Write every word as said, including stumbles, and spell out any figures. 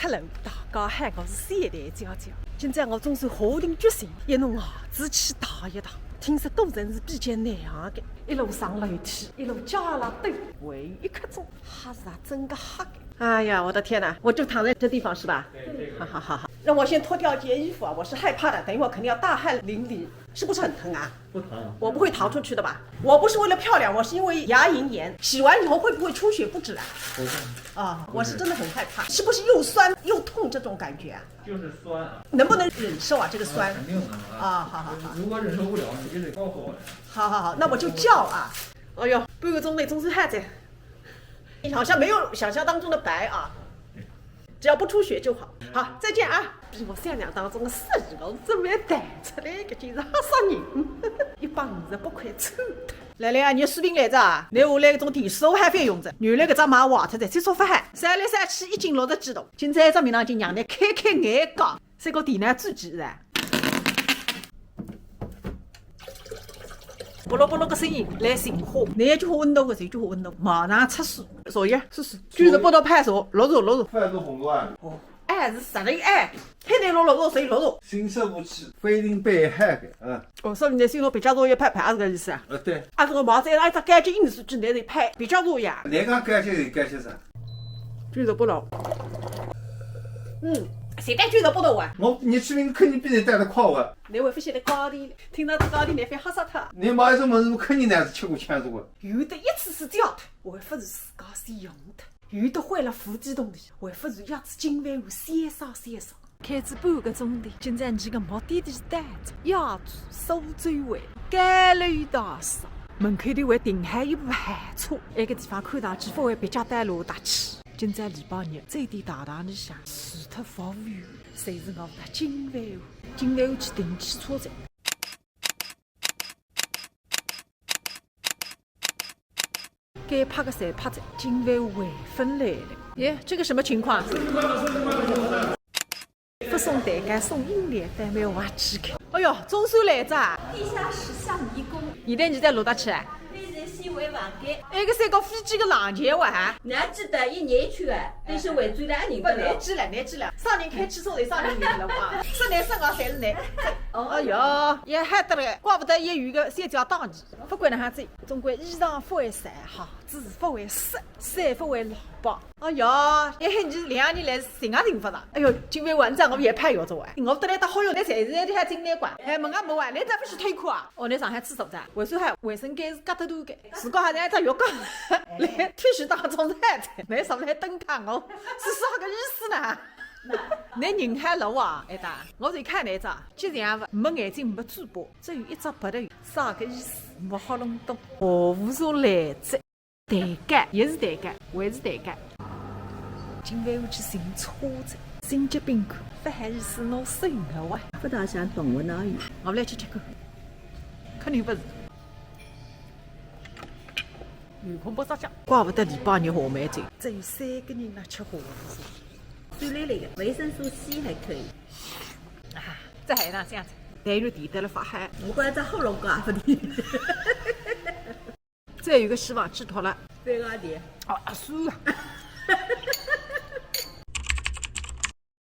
Hello，大家好，我是谢台娇娇。今朝我总算下定决心，要拿儿子去踏一踏。听说古城是比较难行的，一路上楼梯，一路加拉斗，还有一刻钟，吓是啊，真个吓的。哎呀，我的天哪，我就躺在这地方是吧？对，这个。好好好好，让我先脱掉一件衣服啊，我是害怕的，等一会儿肯定要大汗淋漓，是不是很疼啊？ 不疼。我不会逃出去的吧？我不是为了漂亮，我是因为牙龈炎，洗完以后会不会出血不止啊？不会。啊，我是真的很害怕，是不是又酸又痛这种感觉啊？就是酸啊。能不能忍受啊？这个酸？啊，肯定能啊。啊，好好好。如果忍受不了，你就得告诉我呀。好好好，那我就叫啊。哎呦，半个钟头总算好哉。 好像没有想象当中的白啊，只要不出血就好。好，再见啊！比我想象当中的适意，我是蛮淡出来个，简直吓煞人。一百五十八块钱。来来啊，侬视频来着啊？侬下来搿种电视还费用着，原来搿只买坏脱的，这说法还三来三去一斤六十几度，今朝一只面浪就让侬开开眼界。 三个电脑主机噻。啵咯啵咯个声音来寻货，侬一句话问到个，一句话问到，马上出手。所以，是是，九十八度拍手，六十六十。饭都红了啊。哦，哎，是啥个哎？天天六十六十，六十。新式武器，飞行杯海个，嗯。哦，说明侬新了别家作业拍拍，是搿意思啊？呃，对。啊，这个毛子，哎，这该这硬是只能得拍别家作业啊。侬讲该些，该些啥？九十八了。嗯，现在九十八了哇。我，侬去明肯定比侬带得快哇。侬还勿晓得价钿，听到这价钿，侬非吓煞脱。侬买一种物事，肯定乃是吃过抢着过。有的一次是掉脱，还勿是自家先用脱。有的坏了副系统里，还勿是要子金饭碗先烧先烧。 开仔半个钟头，今朝侬个目的地到哉，要去苏州湾，高楼大厦，门口头还停好一部豪车，埃个地方看上去勿会比较大路大气。今朝礼拜日，酒店大堂里向，除脱服务员，侪是我搭金饭碗，金饭碗去停汽车站。 该拍个侪拍着，金饭碗还勿来了。耶，这个什么情况？不送蛋糕，送饮料，但没有挖机口。哎哟，总算来着啊！地下室像迷宫。现在侬在哪搭去啊？现在先回房间。埃个三个飞机个冷却哇哈？侬记得一年去啊，但是回转来人勿来。勿来，记了，勿来记了，啥人开汽车侪啥人有了啊！是侬是我侪是侬。哦。哎哟，也害得了，怪不得也有一个小姐档次。 不管哪哈子，总归衣裳勿会少哈，子勿会湿，衫勿会老薄。哎哟，哎嘿，侬两个人来寻也寻勿着。哎哟，金饭碗，我也拍药着哇，我得来搭好用，侬侪是在海景来管，哎，问也问啊，侬再勿去退款啊？哦，侬上海厕所噻，为啥还卫生间是隔得多个？自家还在一只浴缸，来天时当中在，侬上来登看我，是啥个意思呢？侬人还老啊，哎哒，我就看侬只，就这样吧，没眼睛没嘴巴。 只有一只鼻头，啥个意思？没好弄懂。哦，无所来哉。蛋糕，也是蛋糕，还是蛋糕。金饭碗去寻车子，心急病苦，勿好意思拿手个哇。勿大像动物那样。我们来吃吃看，肯定勿是。有空不着家。怪不得礼拜日好蛮早，只有三个人来吃火锅。酸溜溜个，维生素C还可以。 啊，这还哪像子？但愿甜得了发嗨。我觉着这喉咙搞勿定。再有一个希望寄托了。对啊，对。哦，啊，是啊。